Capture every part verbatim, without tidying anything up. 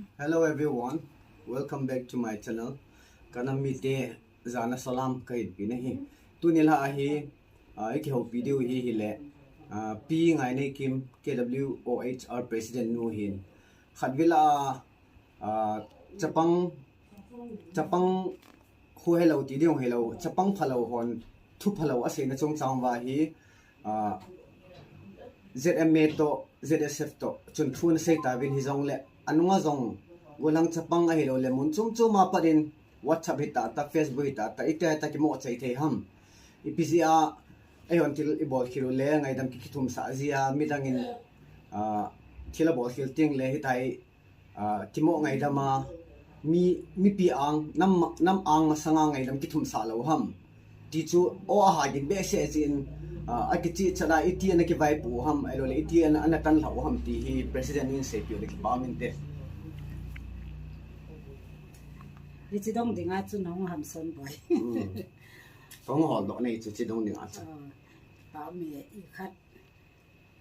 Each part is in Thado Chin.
Hello everyone, welcome back to my channel. Ka nam mite jana salam kahin pe nahi. Tuni la ahi, ah, i kihoupi diu hi hile, ah, Pi Ngaineikim, K W O H R President nu hin. Khatvei la, ah, chapang, chapang khu helou ti ding helou, chapang phalou hon, thu phalou aseina chungchang uva hi, ah, Z M A toh, Z S F toh, chun thu ana sei tauvin hijongle, anunga jong, gollhang chapang ahilou le, mun chom chom a pat in, WhatsApp hita ta, Facebook hita ta, itia hita kimoh chai thei ham. Ipi jeh a, eihon thil ibol khel u le, ngaidam ki, kithumsah jia, midang in, ah, thil abol khel teng le, hitia hi, ah, kimoh ngaidam a, mi, mipi ang, nam, nam ang masanga ngaidam kithumsah lou ham. Ti chu, o aha gin behseh jin, ah, akichih chat a, iti ana kivaipoh u ham, ahilou le, iti ana, ana tan lhah u ham, ti hi President in seipeh u le kipa um inte. Hiche dong dinga chu nahung ham Sonboi. Hmm. Kahung holdoh nei chu, hiche dong dinga chu. Ah, pa mi i khat.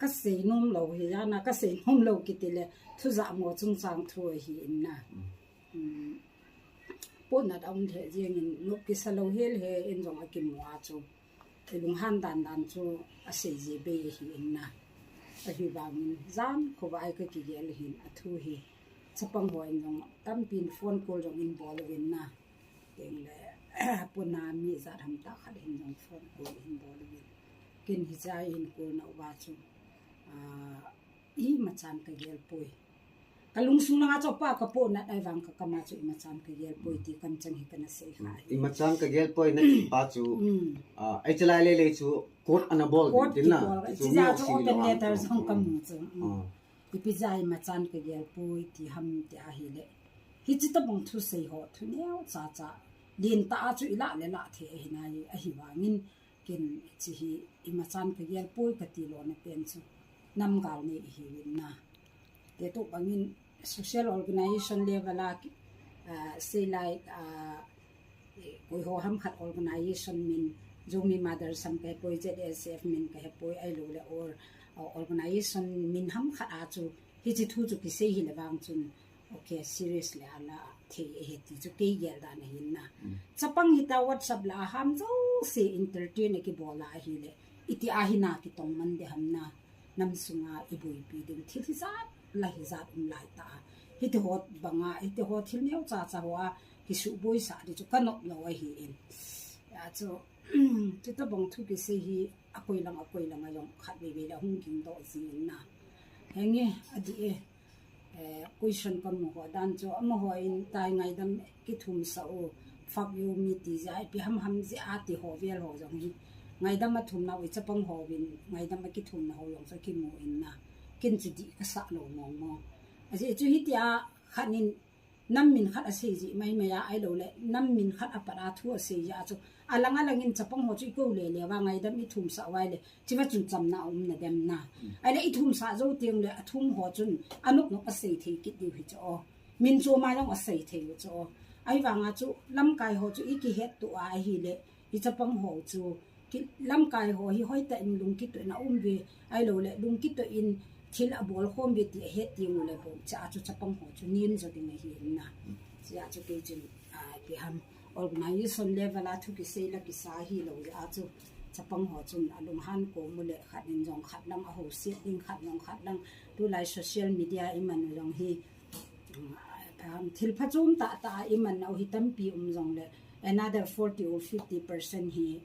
Kasei nom lou hi, jana kasei nom lou kiti le, thu jamo chungchang thu ahi in na. Hmm. Pohnat a um lheh jeng in, nop kisa lou hel he in jong akimu a chu. Ilunghan dan dan chu asei ji bei ahi in na. Ahivangin, jan khovah a kakigel hin athu hi. Chapang hon jong tampin phone call jong in bol uvin na. Teng le, puna mi jat ham tah khat hin jong phone call hin bol uvin. Ken hiche a hin call na uva chu, ah, imachan kagel poi. Kalungsung langa chu pa kapohnat ahivang kakam a chu imachan kagel poi ti kamchang hi kana sei kha hi. Imachan kagel poi nati pa chu, hmm, ah, hiche lai le le chu court ana bol din na. Court kibol, ti chu hiche a chu open letter jong kamu chu. Hmm. Ah. Ipi jeh a imachan kagel poi ti ham ti ahile. Hiche tabang thusei ho, thu neocha cha. Lentah a chu ilah le lah thei ahi nai, ahivangin ken hiche hi imachan kagel poi kati lona pen chu. Nam gal nei ihiuvin na. Ti tobangin social organization level a, ah, sei lai, ah, eh, koi ho ham khat organization min, Zomi Mothers ham kahepoi, Z S F min kahepoi, ahilou le or, uh, organization min ham khat a chu, hiche thu chu kisei hile vang chun, okay, serious le ala thei ahi ti chu kei gel dan ahin na. Mm. Chapang hita WhatsApp la a ham jouse entertain akibol a ahile, iti a hi na kitong man de ham na. Nam sunga iboipi ding thil hijat la hijat um lai ta. Hiti ho banga, hiti ho thil neocha cha ho a, hi suboi sah di chu kanop lou ahi in. Ya chu, chutabang thu kisei hi, akoi lang, akoi lang a jong khatvei vei le hung ging doh jin na. Henge, adih e, eh, question kamu ho dan chu, amaho in tai ngaidam kithumsah u, fuck you mi ti jeh a, ipi ham ham jeh a ti ho vel ho jong hi. Ngaidam athumna u, ichapang hovin, ngaidam akithumna ho jong chu kimu in na. Ken chu dih kasah lou mong mong. Ajeh chu hitia khat in nam min khat asei jeh mai mai a, ahilou le, nam min khat apat a thu asei jeh a chu. Alang alang in chapang ho chu ikou le le uva ngaidam ithumsah uva le, chuva chun chamna aum na dem na. Mm. Ahile ithumsah jou teng le, athum ho chun anop nop asei thei kit diu hi chu o. Min chom a jong asei thei u chu o. Ahivanga chu lamkai ho chu ikihetto a ahile, ichapang ho chu ki, lamkai ho hi hoitah in lungkitoh in aum uve, ahilou le lungkitoh in thil abol khom uve ti ahet teng u le bou, chua chu chapang ho chu nin jo ding ahi in na. Chua chu kei chun, ah, ipi ham, organization level a thu kisei la kisa hilou jeh a chu chapang ho chun alunghan kom u le khat in jong khat lang ahouset ding, khat jong khat lang, tulai social media iman u jong hi, um, thil phachom tah tah a iman nau hi tampi um jongle, another forty or fifty percent hi,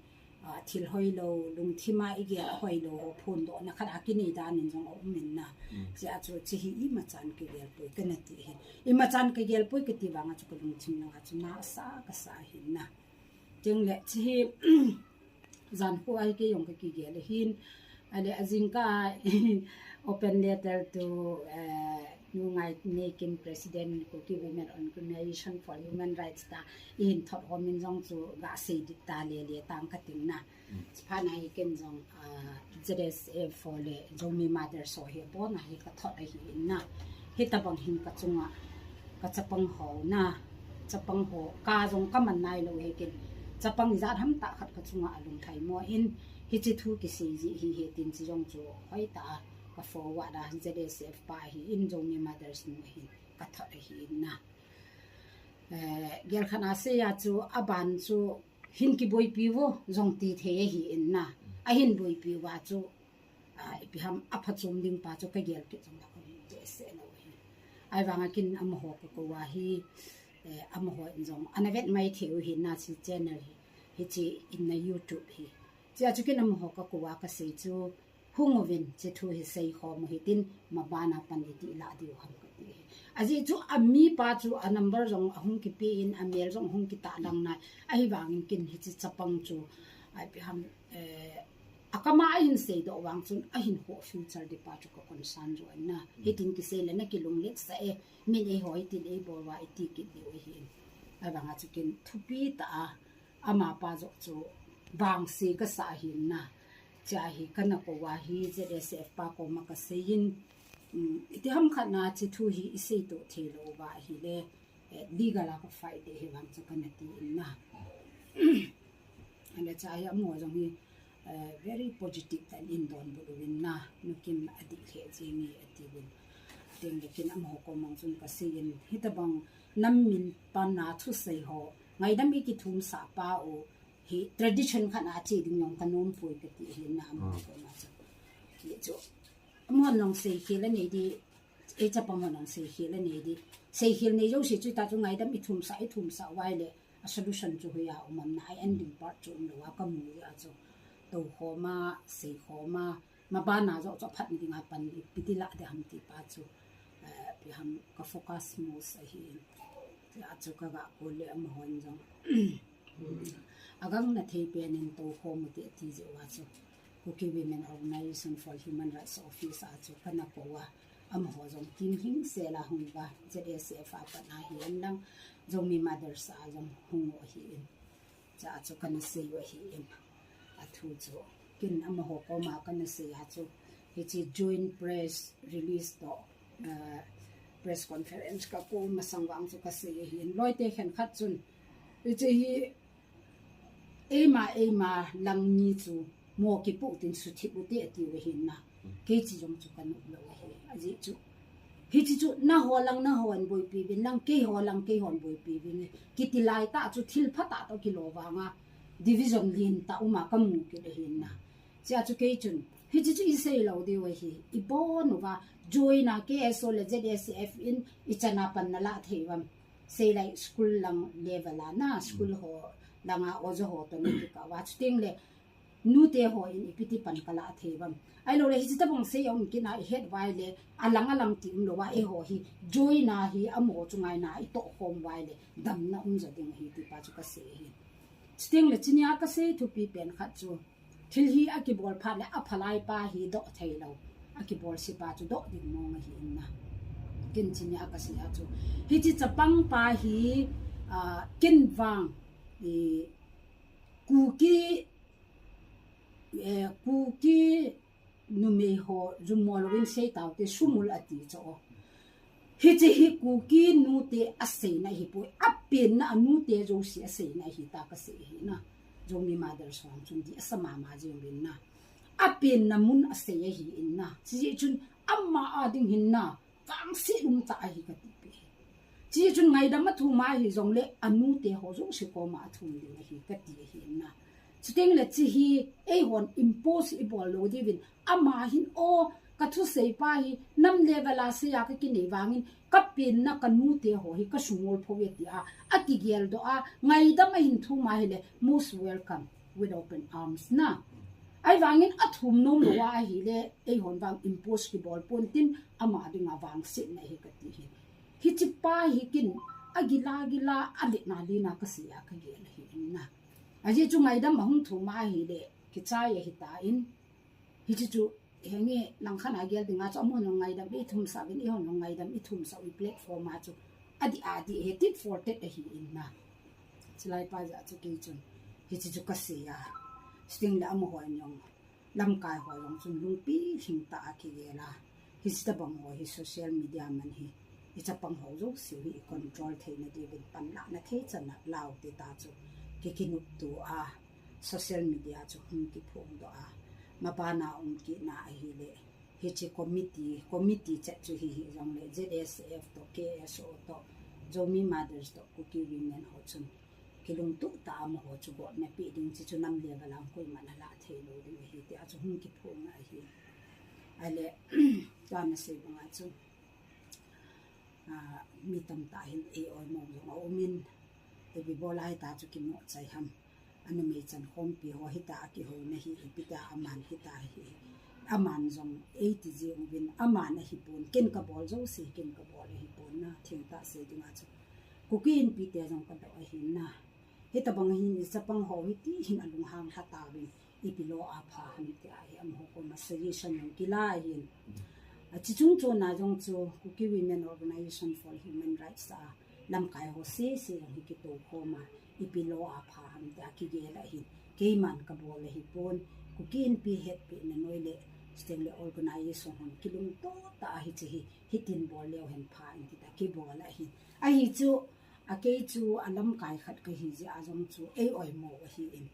ah, thil hoilou, lungthim a igel a hoilou ho phondohna khat a kinei dan in jong aum in na. Mm. Chua chu hiche hi imachan kagel poi kana ti ahi. Imachan kagel poi kati vanga chu kalungthim langa chu na asa kasa ahi na. Chule hiche hi, jan khu a hi kei jong kakigel ahin. Ahile ajingkah a open letter to, eh, Nu Ngaineikim President Kuki Women Organization for Human Rights ta ihin thot hom in jong chu gasei dit ta le le tang kating na. Mm. Chuphat na hi ken jong, ah, Z S F ho le Zomi Mothers ho hi abon a hi kathot ahi in na. Hitabang hin kachunga, kachapang ho na, chapang ho, ka jong kaman nailou hi ken. Chapang ijat ham tah khat kachunga alungthai mo in, hiche thu kisei jeh hi, hi tin hiche jong chu hoitah a ka forward a, Z S F pa ahi in, Zomi Mothers nu ahin kathot ahi. na. Eh, gel khat a sei a chu aban chu hin kiboipi vo jong ti thei ahi in na. Ahin boipi uva chu, ah, ipi ham aphachom ding pa chu ka gel kit jong la ka hung te se lo hi. Ahivang a kin amaho ka kou a hi, eh, amaho in jong ana vet mai thei u hi na si channel hi. Hichi in na YouTube hi. Chia chu kin amaho ka kou a ka sei chu hung uvin, chi thu hi sei khom u hitin, maban a pan iti la diu ham ka ti hi. Ajeh chu ami pa chu a number jong ahung kipe in, a mail jong ahung kitah lang nai. Ahivangin kin hichi chapang chu, ipi ham, eh, akam a ahin seidoh vang chun ahin ho future di pa chu ka concern jo na. Hitin kisei le na kilunglet sa e, min eiho hitin eibol uva iti kit diu ahi. Ahivang a chu kin thupi ta a, ama pa joh chu vangse ka sa ahi na. Chia hi ka na kou a hi Z S F pa koma ka sei in, um, iti ham khat na chi thu hi i sei to thei lo uva ahile, eh, legal a ka fight de hi vang chu ka na ti in na. Ahile chia hi amaho jong hi, eh, very positive tah in donbut uvin na, Nu Kim adih lheh jeng e ati uvin. Teng le kin amaho koma chun ka sei in, hitabang nam min pan a thusei ho, ngaidam i kithum sah pa u hi tradition khat a che ding jong ka nom poi ka ti hi na, amaho koma chu. Ti chu. Amahon jong seikhel anei di, ei chapang hon jong seikhel anei di. Seikhel nei jouse chu ta chu ngaidam i thum sah, i thum sah uva ahile a solution chu hoiya um am na, a ending part chu um lou a ka mu a chu. Tou khom a, sei khom a, maban a joh chu phat ding a pan ipi ti la de ham ti pa chu, eh, ipi ham ka focus most ahi in. Chia chu ka ga kou le amahon jong agang na thei pen in tou khom u te ti jeh uva chu Kuki Women Organization for Human Rights Office a chu ka na kou a, amaho jong kim hing sel a hung uva, Z S F a pat a hi en lang, Zomi Mothers a jong hung u ahi in. Chia chu ka na sei u ahi in. A thu chu kin amaho koma ka na sei a chu, hichi joint press release toh, eh, press conference ka kou masang vang chu ka sei ahi in. Loi te khenkhat chun, hichi hi eima, eima lang ni chu mo kipu tin suthip u te ati u ahi na. Kei chi jong chu ka nop lou ahi. Ajeh chu, hichi chu naho lang naho in boipi uvin lang, keiho lang keihon boipi uvin. Kiti lai tah chu thil phatah toh kilo vang a division lentah um a ka mu kit ahi na. Chia chu kei chun, hichi chu i sei lou diu ahi. I bon uva, join a K S O le Z S F in i chan a pan na la thei uvam. Sei lai school lang level a na, school ho lang a oja ho toh na kikah uva. Chuteng le, nute ho in ipi ti pan ka la thei uvam. Ahilou le, hichi tabang sei a um kit na i het uva ahile, alang alang ti um lou a, eiho hi join a hi amaho chu ngaina i toh khom uva ahile, damna um jo ding ahi ti pa chu ka sei ahi. Chuteng le, chuni a ka sei thupi pen khat chu, thil hi a kibol phat le a phalai pa hi doh thei lou. A kibol se pa chu doh ding mong ahi in na. Kin chuni a ka sei a chu, hichi chapang pa hi, ah, kin vang, i, Kuki, eh, Kuki numei ho jummo louvin sei tau te, sumul ati chu. Hichi hi Kuki nute aseina ahipoi, apenna a nute jouse aseina ahi ta ka sei ahi na. Zomi Mothers ho chun di asa mama jeng uvin na. Apenna mun asei ahi in na. Chijeh chun ama a ding hin na, vangset um tah ahi ka ti peh. Chijeh chun ngaidam a thum a hi jong le, a nute ho jouse koma a thum ding ahi ka ti ahi in na. Chuteng le chi hi, eihon impose i bol lou diuvin, ama hin o, ka thusei pa hi, nam level a sei a ka kinei vangin, ka penna ka nute ho hi ka sungol pho e ti a, a kigel doh a, ngaidam a hin thum a hile, most welcome with open arms na. Ahivangin a thum nom lou a ahile, eihon vang impose kibol pon tin, ama dinga vangsetna ahi ka ti hi. Hichi pa hi kin, a gila gila, a lina lina ka sei a ka gel ahi in na. Ajeh chu ngaidam a hung thum a ahile, kichai ahi tan. Hichi chu, henge, langkhat a gel dinga chu, amahon ngaidam i thum sah uvin, eihon ngaidam i thum sah u platform a chu, adih adih he tit for tat ahi in na. Chulai pa jeh a chu kei chun, hichi chu ka sei a. Chuteng le amaho in jong, lamkai ho jong chun lungpi lhing tah a kigel a. Hichi tabang ho hi social media man hi, i chapang ho jouse hi i control theina diuvin panlahna thei chan a lau te ta chu, ki kinopto a, social media chu hung kiphong doh a, maban a um kit na ahile, hichi committee, committee chet chu hi hi jong le Z S F toh, K S O toh, Zomi mothers toh Kuki women ho chun kilungtoh tah a amaho chu gotna pe ding, chuchu nam level a koiman alah thei lou ding ahi tia chu hung kiphong ahi. Ahile, tua nasei banga chu, ah, mi tamtah hin ei oimo jong aumin, ipi bol a hitia chu kimoh chai ham. Anumei chan khompi ho hitia kihouna hi, ipi tia aman hitia hi. Aman jong eiti jeng uvin, aman ahipon, ken kabol jouse, ken kabol ahipon na, thengtah sei dinga chu Kuki Inpi te jong kadoh ahin na. Hitobang hin i chapang ho hiti hin alunghang lha tauvin, ipi lo a pha ham tia hi amaho koma suggestion jong kila ahin. Achuchung chona jong chu Kuki Women Organization for Human Rights a lamkai ho sese jong hi kitou khoma, ipi lo a pha ham tia kigel ahin. Keiman kabol ahipon, Kuki Inpi hetpina noi le, chuteng le organization hon kilungtoh tah a hiche hi, hitin bol leu hen pha in tia kibol ahin. Ahi chu, akei chu alamkai khat kahi jeh a jong chu ei oimo ahin.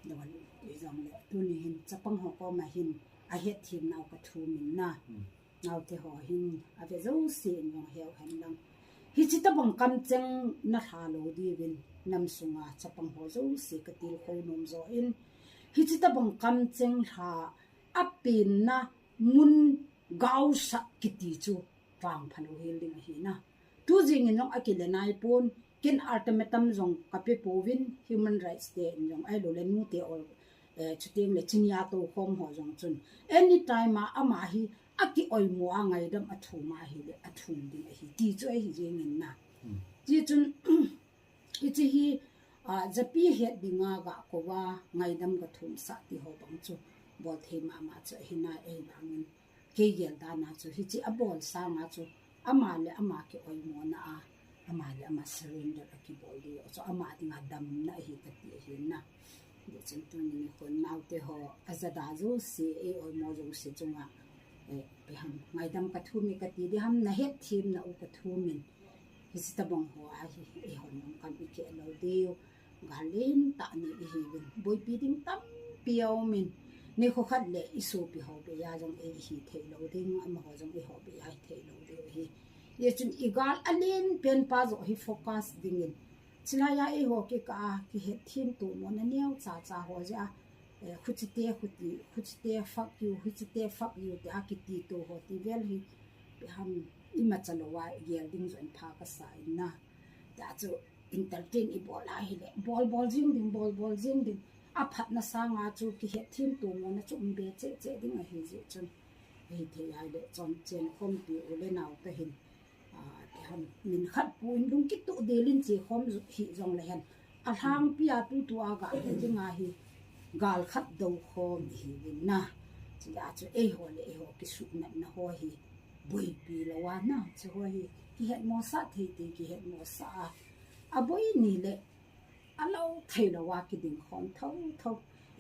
Don, ijongle, tuni hin chapang ho koma hin ahetthemnau kathumin na. Naote ho hin ave jouse in jong heu hen lang. Hiche tobang kamcheng nalha lou diuvin, nam sunga chapang ho jouse katilkhou nom joh in, hiche tobang kamcheng lha apenna mun gaosah kiti chu vangpha louhel ding ahi na. Tu jeng in jong akile naipon, ken ultimatum jong kape pouvin, human rights te in jong, ahilou le nute ol, eh, chuteng le chinia toukhom ho jong chun, anytime a ama hi aki oimo a ngaidam athum ahile athum ding ahi ti chu ahi jeng in na. Ti chun, hiche hi, ah, japi het dinga gakouva ngaidam gathumsah ti ho bang chu bol thei mama chu ahi na, ei vangin. Kei gel dan a chu hiche abol sanga chu ama le ama ki oimona a, ama le ama surrender akibol diu chu ama dinga damna ahi kati ahi na. Hichun tuni nikhon naote ho ajada jouse, ei oimo jouse chunga, eh, ipi ham, ngaidam kathum e kati diham, nahetthemnau kathumin. Hiche tobang ho a hi, eihon jong kam ikeh lou diu. Gal lentah nei ihiuvin. Boipi ding tampi aumin. Nikho khat le isopi ho beiya jong ei ihi thei lou ding, amaho jong eiho beiya ihi thei lou diu ahi. Hichun igal alen pen pa joh hi focus dingin. Chulaiya eiho kikah a kihetthem tomona neocha cha ho jeh a, eh, khuchite khuti, khuchite fuck you, khuchite fuck you tia kiti to ho ti vel hi, ipi ham, imacha louva igel ding joh in pha kasa in na. Tia chu entertain ibol ahile, bol bol jing ding, bol bol jing ding. Aphatna sanga chu kihetthem tomona chu umbe cheh cheh ding ahi jeh chun. Ahithei ahile chonchen khompi u le nao te hin, ah, ipi ham, min khatpun lungkitoh del in chekhom hih jongle hen, alhangpia tutua gah dinga hi gal khat doukhom ihiuvin na. Chuleh chu eiho le eiho kisuhnatna ho hi boipi louva na, chuho hi kihetmosah thei thei kihetmosah a, aboi ni le alou thei louva kiding khom thotho,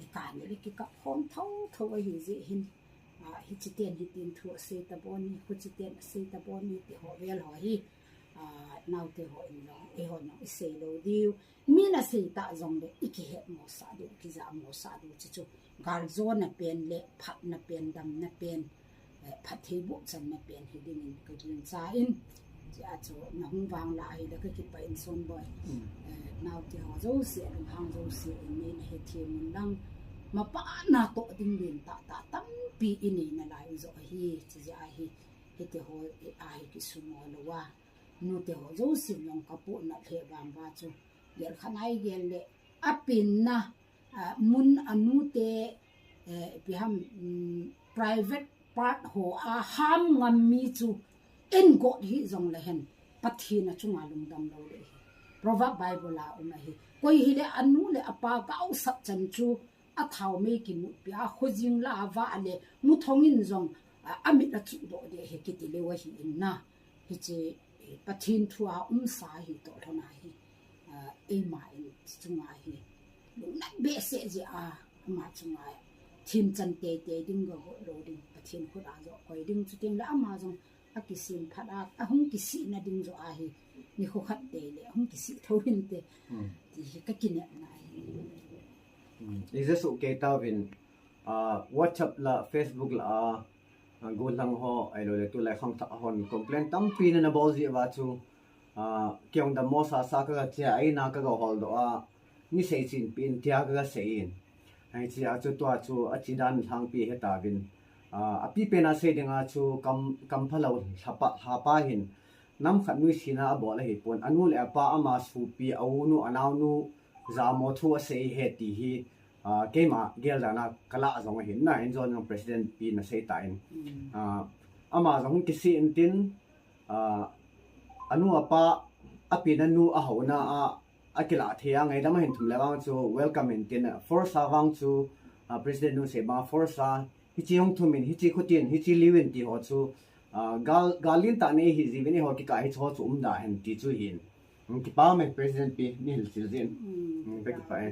ikah ni le kikap khom thotho ahi jeh hin, ah, hichiten hitin thu asei tabon e, khuchiten asei tabon e ti ho vel ho hi, ah, naote ho in jong, eiho jong isei lou diu. Min asei tah jongle ikihetmosah diu, kijahmosah diu, chuchu galjona pen le phatna pen, damna pen, eh, phattheiboh channa pen hidingin kagingchan. Chea chu nahung vanglah ahile kakipah in Sonboi. Eh, naote ho jouse, alunghang jouse in neina hethem un lang, mapana toh ding lentah tah tampi inei nalai u joh ahi, chujeh ahi, hitiho ahi kisumo louva. Nute ho jousen jong kapohnat lheh vang uva chu, gel khat nai gel le, apenna, ah, mun anute, eh, ipi ham, um, private part ho a ham ngam mi chu, eigot hih jongle hen, Pathen achunga lungdam lou ding ahi. Proverb Bible a um ahi. Koi hile anu le apa gaosap chan chu, athao mei kimutpi a, khojing lah a vah le, muthong in jong, ah, amit achuhdoh ding ahi kiti leu ahi in na. Hiche, eh, Pathen thu a umsa ahi toh lhon ahi, ah, eima in chunga hi lungnat behseh jeh a, ama chunga themchan teitei ding gagot lou ding, Pathen khut a joh koi ding, chuteng le ama jong akisem phat a, ahung kisihna ding joh ahi, nikho khat tei le ahung kisih thou hinte, ti hi kakinepna ahi. Ija soh kei tauvin, ah, WhatsApp lah, Facebook lah a, ah, gollhang ho, ahilou le tulai khangthah hon complain tampi nana bol jeh uva chu, Kiong da mo sa sa ka ga che a, ina ka ga hol do a, ni sei chin pin tia ka ga sei in. Ai chi a chu tua chu a chi dan lhang pi he ta vin. A pi pen a sei ding a chu kam, kam pha lo lhapa, lhapa hin. Nam khat nui sina a bol a hi pon. A nu le a pa ama supi, a u nu, a nau nu, za mo thu a sei he ti hi. Keima gel dan a ka la zong a hin na, in zon zong president pi na sei ta in. Ama zong kisi in tin, a nu a pa, a pi na nu a ho na a, a kila thei a ngaidam a hin thum le vang chu welcome in tin, force a vang chu, president nu sei bang force a, hichi hong thum in, hichi khutin, hichi liu in ti ho chu, gal, gal lin ta nei hi zi vin i ho kika hi chu ho chu um da hen ti chu hin. Kipa me president pi ni hil sil zin. Ka kipa e.